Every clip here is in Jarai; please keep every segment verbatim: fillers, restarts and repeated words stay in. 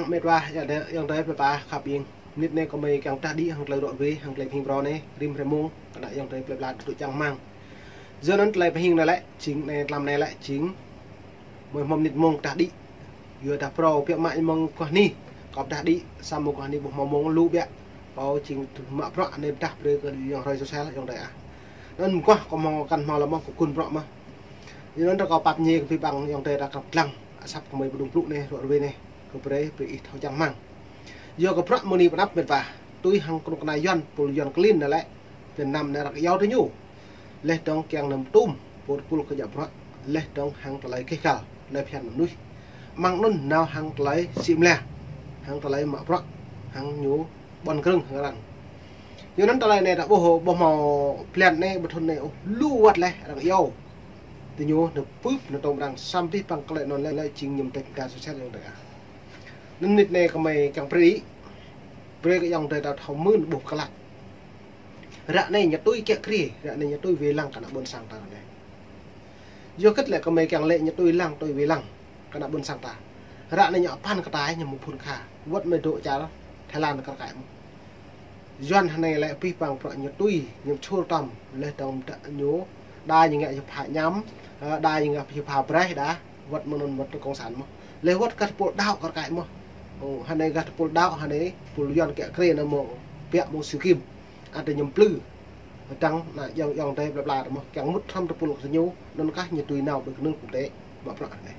Mĕt wa, ayŏng adơi, ayŏng adơi plơi pla khăp ƀing. Mơnit anai kơmơi kiăng pơdah đĭ hăng tơlơi ruă wê, hăng tơlơi pơhing phrâo anai, rĭm hrơi mông, kơnă ayŏng adơi plơi pla tŭ čang rơmang. Yua anŭn tơlơi pơhing anai lĕ, jing anai tlam anai lĕ, jing mơi hmâo mơnit mông pơdah đĭ. Yua dah phrâo biă mă mơ̆ng guah ni, kâo pơdah đĭ, samơ̆ guah ni ƀu hmâo mông lu biă. Kâo jing mă bruă anai pơdah brơi kơ ayŏng hrơi sôsel ayŏng adơi ah. Anŭn mơguah kâo hmâo kăn hmâo lăm mơ̆ kơ gun bruă mơ̆. Yua anŭn rơkâo pap ñe kơ abih bang ayŏng adơi ta krăp dlăng, asăp kơmơi pơdŏng plŭ anai, ruă wê anai. Kơ brơi ƀing ih thâo čang rơmang. Yua kơ bruă mơ̆ng anai pơanăp mĕt wa. Tui hăng kơnuk kơna Yuan, tơpul Yuan klin anai lĕ. Việt Nam anai răk iâu tơ ñu. Laih dơ̆ng kiăng nao tum, pô tơpul kơ djă bruă. Laih dơ̆ng hăng tơlơi gêh gal, tơlơi phiăn mơnuih. Mơ̆ng anŭn nao hăng tơlơi sĭ mơlia. Hăng tơlơi mă bruă, hăng ñu ƀuăn krơ̆ng hăng arăng. Yua anŭn tơlơi anai ta ƀuh, ƀuh hmâo blan anai, ƀuh thŭn anai, ôh, lu wơ̆t laih, arăng iâu. Tơ ñu, nao pưp, nao tŏm arăng samơ̆ abih bang tơlơi anŭn lĕ, lĕ jing ñu mơ̆ tĕk mơta sôsel ayŏng adơi ah. Anŭn mơnit anai kơmơi kiăng brơi. Brơi kơ ayŏng adơi ta thâo mưn ƀuh kơlăk. Ră anai ñu tui kiă kriê, ră anai ñu tui wai lăng kơnă ƀôn sang ta ră anai. Yua hơget lĕ kơmơi kiăng lĕ ñu tui lăng, tui wai lăng kơnă ƀôn sang ta. Ră anai ñu apăn kơtai ñu mơ̆ phŭn kha. Wơ̆t mơi dŏ čar Thái Lan kar kaĭ mơ̆. Yuan hơnai lĕ abih bang bruă ñu tui, ñu čur tăm, laih dơ̆ng đa ñu, đa ñu ngă yơh pha ñăm, ơ, đa ñu ngă yơh pha braih đa, wơ̆t mơ̆ng anŭn wơ̆t tơ kông sản mơ̆. Laih wơ̆t gah tơpul đaŏ kar kaĭ mơ̆. Ơ, hơnai gah tơpul đaŏ, hơnai tơpul Yuan kiă kriê anai mơ̆, biă mơ̆ng Siu Kim. Adơi ñu plư. Dăng ană ayŏng, ayŏng adơi plơi pla ta mơ̆, kiăng mŭt hrŏm tơpul kơ ñu, anŭn kah ñu tui nao ƀơi kơnung kŭng tĕ, ƀă bruă anai.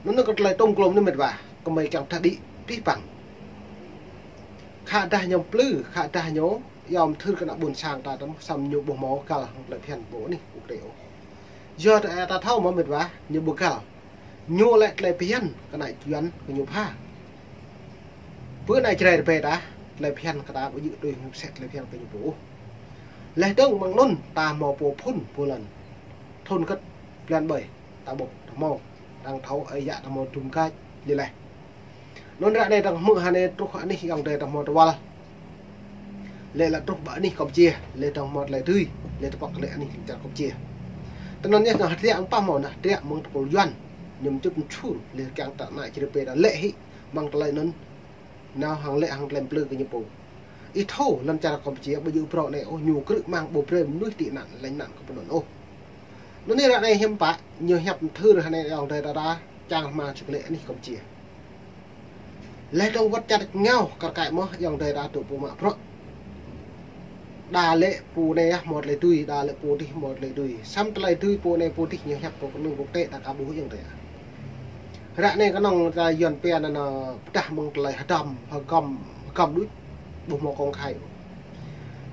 Anŭn kơ tơlơi tŏm klôm anai mĕt wa, kơmơi kiăng pơdah đĭ abih bang. Khă dah ñu plư, khă dah ñu, yom thưr kơnă ƀôn sang ta ta mơ̆, samơ̆ ñu ƀu hmâo găl hăng tơlơi phiăn pô anih kŭng tĕ ôh. Yua ta, ta thâo mơ̆ mĕt wa, ñu ƀu găl. Ñu lĕ tơlơi phiăn kơnă Yuan kơ ñu pha. Pơ anai Jrai rơbê ta, tơlơi phiăn kơ ta ƀu djơ̆ tui hăng sĕ tơlơi phiăn kơ ñu pô ôh. Laih dơ̆ng mơ̆ng anŭn ta hmâo pô phŭn pô lăn. Thŭn kơ̆t blan ƀơi, ta ƀuh, ta hmâo, arăng thâo, ơi yă ta hmâo dŭm kač, lĕ laih. Anŭn ră anai arăng hmư̆ hơnai truh anih ayŏng adơi ta hmâo tơwăl. Lĕ lă truh ƀă anih Kampuchia, lĕ dơ̆ng hmâo tơlơi tui, lĕ tơpăk lĕ anih lăm čar Kampuchia. Tơnăn yơh nao hơdră ƀơ̆ng pah hmâo nao hơdră mơ̆ng tơpul Yuan, ñu mơčŭt mơčur, lĕ kiăng ta ană Jrai rơbê ta lĕ hĭ, mơ̆ng tơlơi anŭn, nao hăng lĕ hăng tơlơi plư kơ ñu pô. Ih thâo, lăm čar Kampuchia, ƀu djơ̆ phrâo anai, ôh, ñu krư̆ mơ̆ng ƀu brơi mơnuih tị nạn, lánh nạn kơ pơnŭn, ôh. Anŭn anai ră anai hiư̆m pă, ñu hiăp mơthưr hơnai ayŏng adơi ta ta, čang rơma čơk lĕ anih Kampuchia. Laih dơ̆ng wơ̆t čar ngao kar kaĭ mơ̆ ayŏng adơi ta tŭ pô mă bruă. Đa lĕ pô anai yơh hmâo tơlơi tui, đa lĕ pô dih hmâo tơlơi tui. Samơ̆ tơlơi tui pô anai pô dih ñu hiăp pô kơnung kŭng tĕ ta ka ƀuh ayŏng adơi. Ră anai kơnơ̆ng ta Yuan pia anŭn, anŭn pơdah mơ̆ng tơlơi hơdăm, hơgăm, hơgăm đôč, ƀu hmâo công khai.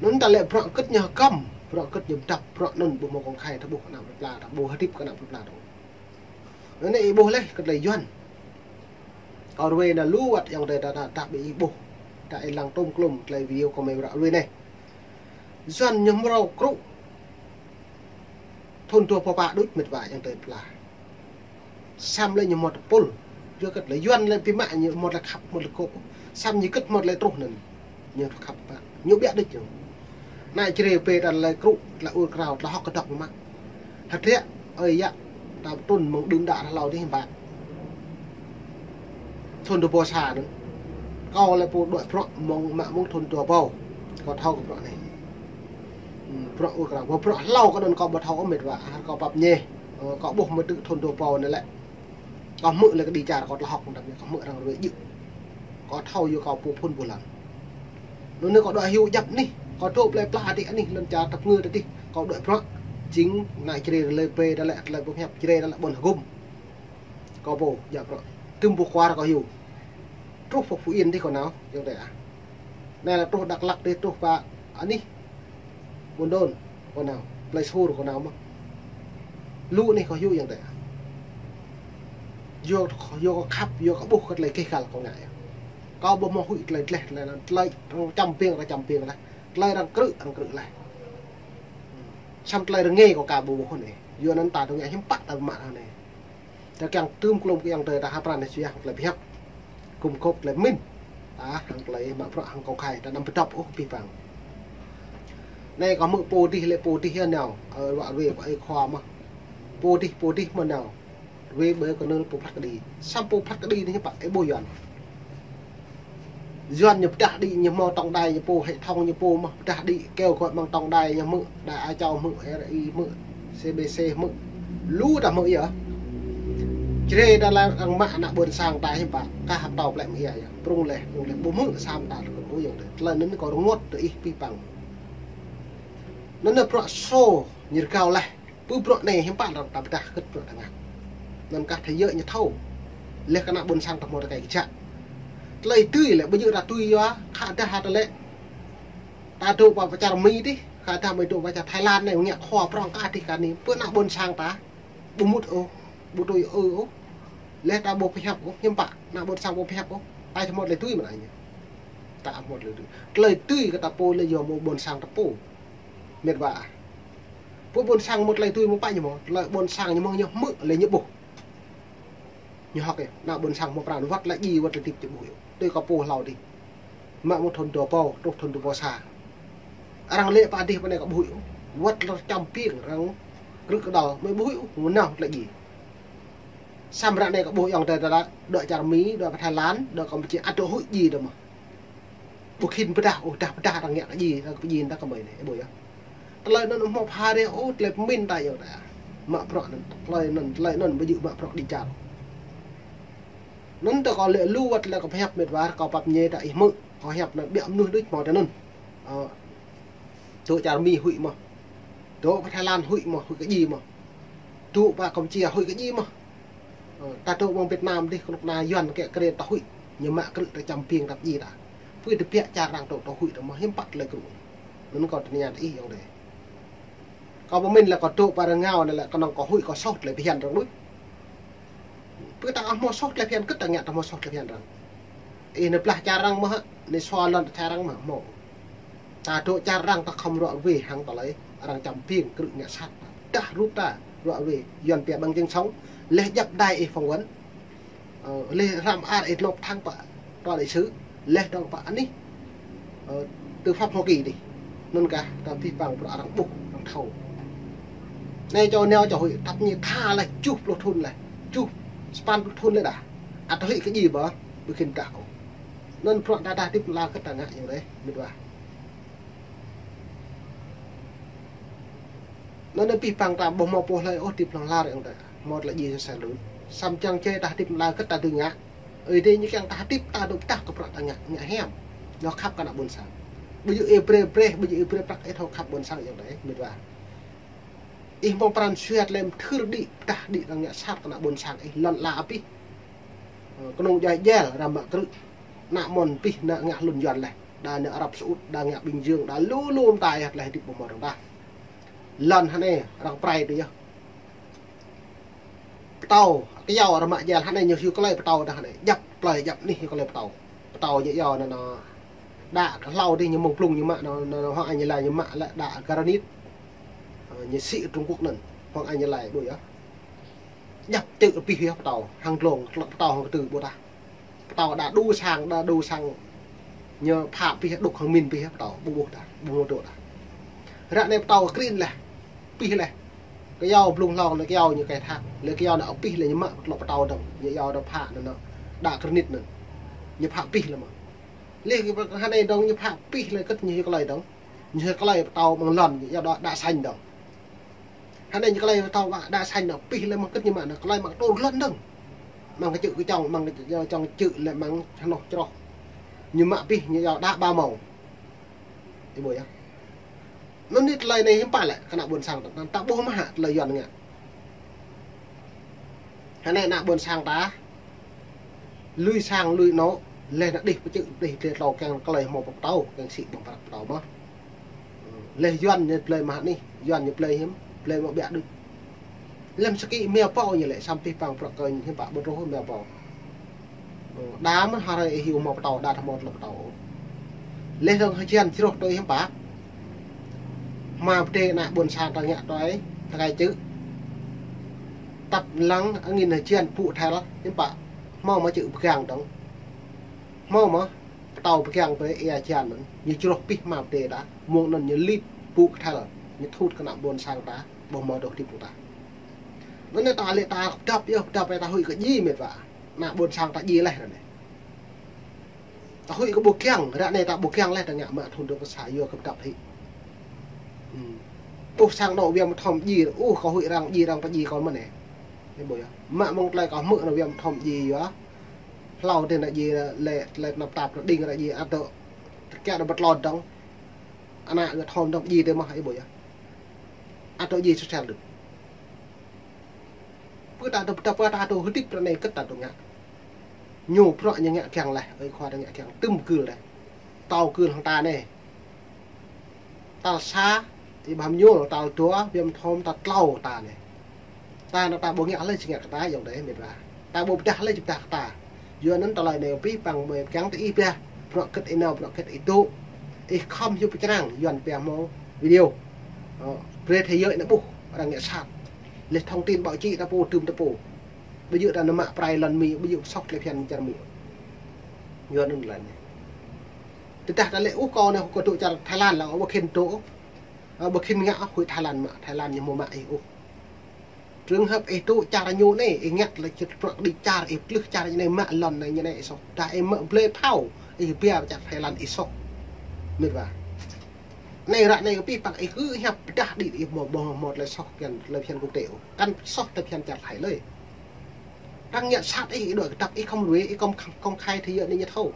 Anŭn ta lĕ bruă hơget ñu hơgăm, bruă hơget ñu pơdăp, bruă anŭn ƀu hmâo công khai, ta ƀuh kơnă plơi pla, ta ƀuh hơdip kơnă plơi pla ta. Anai ih ƀuh laih kơ tơlơi Yuan. Kâo ruai anai lu wơ̆t ayŏng adơi ta, ta, ta ƀing ih ƀuh. Ta ih lăng tŏm klôm tơlơi video kâo mơi ră ruai anai. Yuan ñu mrâo krŭ. Thŭn dua rơbâo pă đôč mĕt wa ayŏng adơi pla. Samơ̆ lĕ ñu hmâo tơpul. Yua kơ tơlơi Yuan lĕ biă mă ñu hmâo tơlơi khăp, hmâo tơlơi kô̆. Samơ̆ ñu hơget hmâo tơlơi truh anŭn. Ñu khăp mă. Ñu biă đôč ñu. Ană Jrai rơbê ta lĕ krŭ, tơlơi ur krao, tơlơi hơ̆k kơdŏk mă. Hơdră, ơi yă, ta pơtrŭn mơ̆ng đưm đă hlâo dih ƀă. Thŭn dua rơbâo sa anŭn. Kâo lĕ pô đuaĭ bruă mơ̆ng, mă mơ̆ng thŭn dua rơbâo. Kâo thâo kơ bruă anai. Hm, bruă ur krao, bruă hlâo kơ anŭn kâo ƀu thâo ôh mĕt wa, ah, kâo pap ñe. Ơ, kâo ƀuh mơ̆ tŭ thŭn dua rơbâo anai lĕ. Kâo hmư̆ lĕ kơ đi čar kâo tơlơi hơ̆k mơtam, kâo hmư̆ arăng ruai djơ̆. Kâo thâo yua kâo pô phŭn pô lăn. Anŭn anai kâo đuaĭ hyu djăp anih, kâo dŏ plơi pla adih anih, lŏn čar tơpơngư adih, kâo đuaĭ bruă. Jing ană Jrai rơbê ta lĕ, tơlơi pơhiăp Jrai ta lĕ ƀôn hơgŭm. Kâo pô djăp bruă. Tơm pô kuar kâo hyu. Truh pơ Phú Yên adih kâo nao, ayŏng adơi ah. Anai lĕ truh Dak Lak adih, truh pơ anih Buôn Đôn kâo nao, plơi Sur kâo nao mơ̆. Lu anih kâo hyu ayŏng adơi. Yua, yua kâo khăp, yua kâo ƀuh kơ tơlơi gêh gal kâo ngă. Kâo ƀu hmâo huĭ tơlơi gleh, tơlơi, tơlơi arăng čăm ƀing, arăng čăm ƀing laih. Tơlơi arăng krư̆, arăng krư̆ laih. Samơ̆ tơlơi rơngai kâo ka ƀu ƀuh anai. Yua anŭn ta tơ̆ng ngă hiư̆m pă ta mă anai. Ta kiăng tơm klôm kơ ayŏng adơi ta hăp pran anai sui hăng tơlơi pơhiăp. Gum gôp tơlơi pơmĭn. Ta hăng tơlơi mă bruă hăng kông khai ta anăm pơdŏp ôh abih bang. Anai kâo hmư̆ pô dih lĕ pô dih yơh nao. Ơ, ruă ruai kơ ơi khua mơ̆. Pô dih, pô dih mơ̆ nao. Ruai ƀơi kơnơ̆ng pô phat kơđi. Samơ̆ pô phat kơđi anai hiư̆m pă, ih ƀuh Yuan. Yuan ñu pơdah đĭ ñu hmâo tổng đài ñu pô, hệ thống ñu pô mơ̆, pơdah đĭ kêu gọi mơ̆ng tổng đài ñu hmư̆, đài Á Châu hmư̆, R I hmư̆, C B C hmư̆. Lu ta hmư̆ yơh. Čơđai ta lăng arăng mă ană ƀôn sang ta hiư̆m pă, kah hăp tâo plĕ mơ̆ ia yơh. Prung leh, prung leh, ƀu hmư̆ sa mơta tơlơi ƀu yơh. Tơlơi anŭn kâo rơngot tơ ih pih păng. Anŭn anai bruă sô ñu rơgao leh. Pơ bruă anai hiư̆m pă arăng ta pơdah kơ̆t bruă ta ngă. Anŭn kah thâo yơh ñu thâo. Leh kơ ană ƀôn sang ta hmâo tơkai kơjăk. Tơlơi tui leh ƀu djơ̆ ta tui yua, khă dah hă tơlơi. Ta dŏ pơ čar Mi tih, khă dah mơi dŏ pơ čar Thái Lan anai, ngă khua prong kah tih kơ anai. Pơ ană ƀôn sang ta, ƀu mŭt ôh, ƀu tui ôh. Leh ta ƀu pơhiăp ôh, hiư̆m pă, ană ƀôn sang ƀu pơhiăp ôh. Ta či hmâo tơlơi tui mơ̆n anai. Ta hmâo tơlơi tui. Tơlơi tui kơ ta pô leh yua mơ̆ ƀôn sang ta pô. Mĕt wa. Pô ƀôn sang hmâo tơlơi tui mơ̆ pă ñu hmâo, tơlơi ƀôn sang ñu mơ̆ng ñu hmư̆ leh ñu ƀuh. Ñu hơ̆k yơh, ană ƀôn sang hmâo pran wơ̆t lĕ djai wơ̆t lĕ tĭp či ƀuh yơh. Tui kâo pô hlâo dih. Mă mơ̆ng thun dua rơbâo, truh thun dua rơbâo sa. Arăng lĕ pă dih pơ anai kâo ƀuh yơh. Wơ̆t lĕ čăm piêng arăng krư̆ kơdâo, mơi ƀuh yơh, mơnah lĕ djai. Samơ̆ ră anai kâo ƀuh ayŏng adơi ta, dŏ čar Mi, dŏ pơ Thái Lan, dŏ Kampuchia, ăt dŏ huĭ djai dơ̆ng mơ̆. Ƀu khĭn pơdah, ôh, dah pơdah arăng ngă kơ djai, arăng kơ pơdjai, arăng kơ mơi anai, ih ƀuh yơh. Tơlơi anŭn hmâo pha rĕ, ôh, tơlơi pơmĭn ta yơh ta. Mă bruă anŭn, tơlơi anŭn, tơlơi anŭn ƀu djơ̆ mă bruă đĭ čar. Anŭn tơ kâo lĕ lu wơ̆t lĕ kâo pơhiăp mĕt wa, kâo pap ñe ta ih hmư̆, kâo hiăp anŭn biă mơnuih đôč hmâo tơ anŭn. Ơ, dŏ čar Mi huĭ mơ̆. Dŏ pơ Thái Lan huĭ mơ̆, huĭ kơ djai mơ̆. Dŏ pơ Kampuchia huĭ kơ djai mơ̆. Ơ, ta dŏ mơ̆ng Việt Nam dih kơnuk kơna Yuan kĕ kơdrê ta huĭ. Ñu mă krư̆ ta čăm piêng ta pơdjai ta. Pui tơbiă čar arăng dŏ ta huĭ ta mơ̆ hiư̆m pă tơlơi krư̆. Anŭn kâo tơña tơ ih ayŏng adơi. Kâo pơmĭn lĕ kâo dŏ pơ rơngiao anai lĕ kơnơ̆ng kâo huĭ kâo soh tơlơi phiăn arăng đôč. Pui ta hmâo soh tơlơi phiăn kơ̆t ta ngă ta hmâo soh tơlơi phiăn arăng. Ih nao blah čar arăng mơ̆ hă, nao sua lŏn čar arăng mơ̆ hmâo. Ta dŏ čar arăng ta khŏm ruă ruê hăng tơlơi arăng čăm piêng krư̆ ngă sat. Dah rup ta ruă ruê, Yuan pia bằng chứng sống, leh djăp đài ih phỏng vấn. Ơ, leh hrăm ar ih nộp thẳng pơ tòa đại sứ, leh dŏng pơ anih, ơ, tư pháp Hoa Kỳ dih. Anŭn kah ta pih păng bruă arăng ƀuh, arăng thâo. Anai čô nao čô huĭ, tăp ñu tha leh, tơjuh pluh thun leh, tơjuh, sapăn pluh thun leh dah. Ăt huĭ kơ djai ƀơh, ƀu khĭn dah ôh. Anŭn bruă ta dah hơdip lăng kơ ta ngă ayŏng adơi, mĕt wa. Anŭn anai pih păng ta ƀu hmâo pô hlơi ôh hơdip hlŏng lar ayŏng adơi. Hmâo tơlơi djai sa lu. Samơ̆ čang čê ta hơdip lăng kơ ta dưi ngă. Ơi adơi ñu kiăng ta hơdip ta dŏ pơdah kơ bruă ta ngă, ngă hiam. Ñu khăp kơ ană ƀôn sang. Ƀu djơ̆ ih brơi brơi, ƀu djơ̆ ih brơi prăk ih thâo khăp ƀôn sang ayŏng adơi, mĕt wa. Ih hmâo pran sui hăt lĕ mơthưr đĭ, pơdah đĭ arăng ngă sat kơ ană ƀôn sang ih lŏn ala abih. Ơ, kơnung djuai djel arăng mă krư̆. Ană mơ̆n abih ană ngă hlŭn Yuan leh. Đa ngă Arab Saudi, đa ngă Bình Dương, đa lu lu mơta yơh tơlơi hơdip ƀu hmâo arăng ta. Lŏn hơnai arăng prai tơ yơh. Pơtâo, kơyâo arăng mă djel hơnai ñu hyu klơi pơtâo dah hơnai. Djăp plơi djăp anih hyu klơi pơtâo. Pơtâo ñu yua anŭn anŭn. Đa kơ hlâo dih ñu mơ̆ng blung ñu mă anŭn, anŭn hŏng Anh Lai ñu mă lĕ đa granit. Ơ, ñu sĭ Trung Quốc anŭn. Hŏng Anh Lai ƀu yơh. Djăp čư̆ abih yơh pơtâo, hăng glông, pơtâo hăng kơtư̆ ƀu tah. Pơtâo đa đu sang, đa đu sang. Ñu phă abih đŭk hăng min abih pơtâo, ƀu ƀuh tah, ƀu hmâo dŏ tah. Ră anai pơtâo krin leh, abih leh. Kơyâo blung hlâo anai kơyâo ñu kai thak, lĕ kơyâo anai abih leh ñu mă tlŏ pơtâo dơ̆ng, ñu yua dơ̆ng phă anŭn, đa granit anŭn. Ñu phă abih leh mơ̆. Leh kơ hơnai dơ̆ng ñu phă abih leh kơ̆t ñu hyu klơi dơ̆ng. Ñu hyu klơi pơtâo mơ̆ng lŏn, ñu yua đa, đa xanh dơ̆ng. Hơnai ñu klơi pơtâo đa xanh anŭn, abih leh mơ̆ng kơ̆t ñu mă anŭn, klơi mă tur lŏn dơ̆ng. Mơ̆ng kơ čư̆ kơčŏng, mơ̆ng kơ čư̆, čư̆ leh mơ̆ng hnoh čroh. Ñu mă abih, ñu yua đa ba mâo. Ih ƀuh yơh. Anŭn anai tơlơi anai hiư̆m pă lĕ, kơ ană ƀôn sang ta, ta ƀuh mơ̆ hă tơlơi Yuan ngă. Hơnai ană ƀôn sang ta, lui sang, lui anŏ, leh anŭn đih pơčư̆, đih tơlơi tlâo kiăng tơlơi hmâo pơtâo, kiăng sĭ ƀơ̆ng prăk pơtâo mơ̆n. Leh Yuan ñu blơi mơ̆ hă anih, Yuan ñu blơi hiư̆m, blơi mơ̆ biă đôč. Lăm sơkĭ mia pâo ñu lĕ, samơ̆ pih păng prăk kơ ñu hiư̆m pă ƀu truh mia pâo. Đa mơ̆n hrơi ih hyu hmâo pơtâo, đa tha hmâo tlŏ pơtâo. Leh dơ̆ng hơjăn čroh tui hiư̆m pă. Hmua pơdơi ană ƀôn sang ta ngă tui, tơkai čư̆. Tăp lăng angin hơjăn pŭ thel, hiư̆m pă. Hmâo mơ̆ čư̆ pơgang dơ̆ng. Hmâo mơ̆ pơtâo pơgang brơi ia hơjăn anŭn. Ñu čroh abih hmua pơdơi đa, mơ̆ng anŭn ñu lip pŭ thel, ñu thut kơ ană ƀôn sang ta, ƀu hmâo dŏ hơdip ta. Anŭn anai ta lĕ ta pơdăp yơh, pơdăp ta huĭ kơ djai mĕt wa. Ană ƀôn sang ta djai leh anai. Huĭ kơ ƀu kiăng, ră anai ta ƀu kiăng laih ta ngă mă thun dơ̆ng pơsa yua kơ pơdăp hĭ. Hmm. Ƀuh sang anŏ Viêm Thom djai, uh, kâo huĭ arăng djai arăng pơdjai kâo mơ̆n anai. Ih ƀuh yơh. Mă mơ̆ng tơlơi kâo hmư̆ anŭn Viêm Thom djai yơh. Hlâo tơ anai djai lĕ, tơlơi tơnap tap tơding anai djai, ăt tơ tơkiă anŭn bơtlon dơ̆ng. Ană gơ̆ Thom dơ̆ng djai tơ mơ̆, ih ƀuh yơh. Ăt tơ djai sơsel đôč. Pơ ta tơ, ta pơ ta tơ hơdip ră anai kơ̆t ta tơ ngă. Ñu bruă ñu ngă kiăng laih, ơi khua ta ngă kiăng tŭm gưl laih. Tâo gưl hăng ta anai. Tal sa, ih ƀuh ñu, tal dua, Viêm Thom, tal klâo ta anai. Ta anŭn ta ƀu ngă hlơi či ngă kơ ta, ayŏng adơi, met wa. Ta ƀu pơdah hlơi či pơdah kơ ta. Yua anŭn tơlơi anai abih bang mơi kiăng tơ ih pia. Bruă kơ̆t ih nao, bruă kơ̆t ih dŏ. Ih khŏm hyu pơčrang, Yuan pia hmâo video. Ơ, brơi thế giới anai ƀuh, arăng ngă sat. Leh thông tin báo chí ta pô, tŭm ta pô. Ƀu djơ̆ ta nao mă prai lŏn Mi, ƀu djơ̆ soh tơlơi phiăn čar Mi. Yua anŭn tơlơi anai. Tơdah ta lĕ, uh, kâo anai, kâo dŏ čar Thái Lan lăng, ƀu khĭn dŏ. Ơ, ƀu khĭn ngă, huĭ Thái Lan mă, Thái Lan ñu hmâo mă ih, uh. Trường hợp ih dŏ čar ñu anai, ih ngă tơlơi čit prŏk đĭ čar, ih plưh čar ñu anai, mă lŏn anai ñu anai, ih soh. Dah ih mă blơi phao, ih pia pơ čar Thái Lan ih soh. Met wa. Anai ră anai kơ pih păng ih kơ hiăp pơdah đĭ ih hmâo, hmâo, hmâo tơlơi soh phiăn, tơlơi phiăn quốc tế. Kăn soh tơlơi phiăn čar Thái lơi. Arăng ngă sat ih, ih đuaĭ kơdăp ih khŏm ruai, ih khŏm công khai thế giới anai ñu thâo.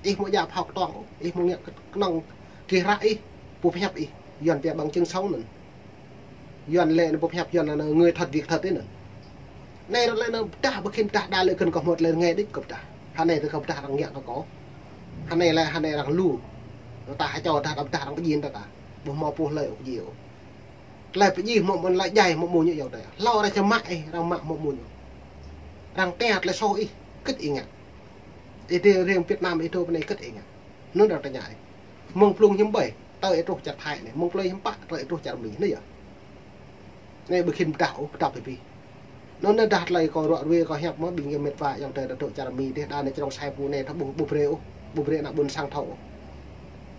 Ih hmâo djă phao kơtuang, ih hmâo ngă kơnơ̆ng kơ ră ih, pô pơhiăp ih, Yuan pia bằng chứng sống anŭn. Yuan lĕ anŭn pô pơhiăp Yuan anŭn người thật việc thật anŭn. Anai ră lĕ anŭn pơdah ƀu khĭn pơdah đa lĕ kơ kâo hmâo tơlơi rơngai đôč kâo pơdah. Hơnai tơ kâo pơdah arăng ngă kơ kâo. Hơnai lĕ hơnai arăng lu. Ta hơčâo dah arăng pơdah arăng pơjing ta ta. Ƀu hmâo pô hlơi ôh pơjing ôh. Tơlơi pơjing hmâo mơ̆n, tơlơi djai hmâo mơ̆n ñu ayŏng adơi. Hlâo arăng či mă ih, arăng mă hmâo mơ̆n ñu. Arăng tia tơlơi soh ih, kơ̆t ih ngă. Ih dŏ riêng Việt Nam ih dŏ pơ anai kơ̆t ih ngă. Anŭn arăng tơña ih. Mơ̆ng blung hiư̆m ƀai, tơl ih truh čar Thái anai. Mơ̆ng blung hiư̆m pă, tơl ih truh čar Mi anai yơh. Anai ƀu khĭn pơdah ôh, pơdah pơpih. Anŭn anai dah tơlơi kâo ruă ruai kâo hiăp mơ̆ ƀing gơmơi met wa ayŏng adơi ta dŏ čar Mi dih, đa anai čơrông sai pô anai, ta ƀu, ƀu brơi ôh, ƀu brơi ană ƀôn sang thâo ôh.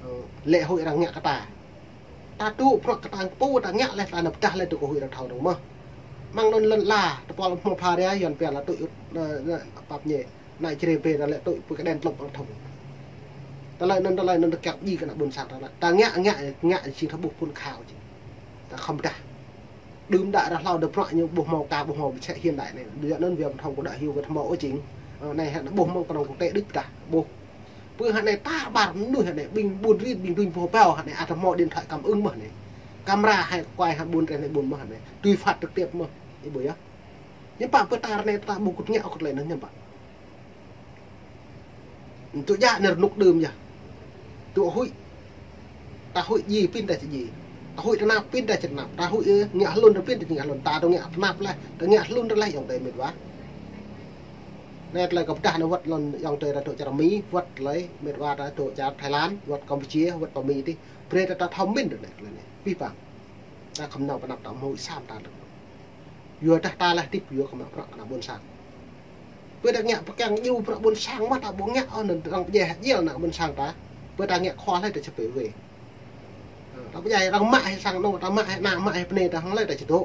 Ơ, lĕ huĭ arăng ngă kơ ta. Ta dŏ bruă kơ ta pô ta ngă laih, ta nao pơdah laih dŏ kơ huĭ arăng thâo dơ̆ng mơ̆. Mơ̆ng anŭn lŏn ala, tơpul hmâo pha rai, Yuan pia la tui, ơ, ơ, pap ñe. Anai čre bê ta lĕ tui pơ kơ đen tlŏp arăng thâo. Tơlơi anŭn, tơlơi anŭn ta kiăng djai kơ ană ƀôn sang ta. Ta ngă, ngă, ngă či ta ƀuh phŭn khao či. Ta khŏm pơdah. Đưm đă ră hlâo dơ̆ bruă ñu ƀu hmâo ka ƀu hmâo pơsĕ hiện đại anai. Yua anŭn Viêm Thom kâo đa hyu kơ thâo mơ̆ ôh jing. Ơ, anai hă anai ƀuh mơ̆ng kơnơ̆ng quốc tế đôč pơdah. Ƀuh. Pơ hă anai tar ƀar mơnuih hă anai, ƀing ƀun rin, ƀing duñ boh ƀâo hă anai, ăt hmâo điện thoại cảm ứng mơ̆ hă anai. Camera hai quay hă ƀun rin anai ƀun mơ̆ hă anai. Tui phát trực tiếp mơ̆. Ih ƀuh yơh. Hiư̆m pă pơ ta ră anai ta ƀu kŭt ngă ôh kơ tơlơi anŭn hiư̆m pă. Tŭ djă anai rơnŭk đưm yơh. Tŭ huĭ. Ta huĭ djai pin ta či djai. Ta huĭ tơnap pin ta či tơnap. Ta huĭ, ơ, ngă hlŭn ta pin ta či ngă hlŭn. Ta tŭ ngă tơnap laih. Ta ngă hlŭn ta laih ayŏng adơi met wa. Anai tơlơi kâo pơdah anai wơ̆t lŏn ayŏng adơi ta dŏ čar Mi, wơ̆t tơlơi met wa ta dŏ čar Thái Lan, wơ̆t Campuchia, wơ̆t pơ Mi dih. Brơi ta, ta thâo min tơ anai tơlơi anai. Pih păng. Ta khŏm nao pơanăp ta hmâo huĭ sam ta tơ. Yua dah ta laih hơdip yua kơ mă bruă kơ ană ƀôn sang. Pơ ta ngă pơkiăng djru bruă ƀôn sang mơ̆ ta ƀu ngă ôh, anŭn arăng pơdjai hơdjil ană ƀôn sang ta. Pơ ta ngă khua hlơi ta či pĕ wê. Ơ, ta pơdjai arăng mă hĭ sang anŏ, ta mă hĭ ană, mă hĭ bơnai ta hăng hlơi ta či dŏ.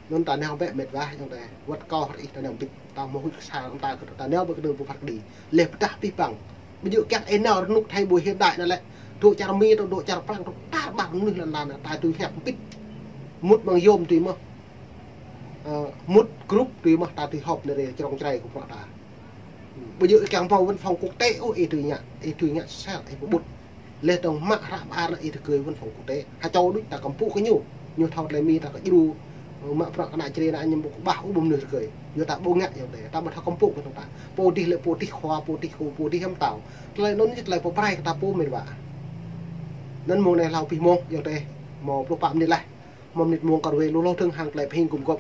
Anŭn ta nao bĕ met wa ayŏng adơi. Wơ̆t kâo hơr ih ta nao bĭt. Ta hmâo huĭ kơ sa ta kơ ta nao bĕ kơnơ̆ng pơphat kơđi. Laih pơdah pih păng. Ƀu djơ̆ kiăng ih nao rơnŭk thai ƀu hiện đại anai lĕ. Dŏ čar Mi, dŏ čar Prăng, dŏ tar ƀar mơnuih lŏn lan ta tui hiăp bĭt. Mŭt mơ̆ng yôm tui mơ̆. Ơ, mŭt group tui mơ̆ ta tui họp anai rai čơrông čơrai kơ bruă ta. Ƀu djơ̆ ih kiăng pơ văn phòng quốc tế ôh, ih tui ngă, ih tui ngă sel, ih pơƀut. Laih dơ̆ng mă hră ƀar anai ih tui gơi văn phòng quốc tế. Hơčâo đôč ta kơmpŭ kơ ñu. Ñu thâo tơlơi Mi ta kơ djru, ơ, mă bruă kơ ană čre ană ñu ƀu kơƀah ôh ƀu mơnuih rơgơi. Yua ta ƀu ngă ayŏng adơi. Ta ƀu thâo kơmpŭ kơ ta. Pô dih lĕ pô dih khua, pô dih kô, pô dih hiam tâo. Tơlơi anŭn ñu tơlơi pơprai kơ ta pô met wa. Anŭn mông anai hlâo pih mông ayŏng adơi. Hmâo pluh pă mơnit laih. Hmâo mơnit mông kơ ruai lu lu dơ̆ng hăng tơlơi pơhing gum gŏp.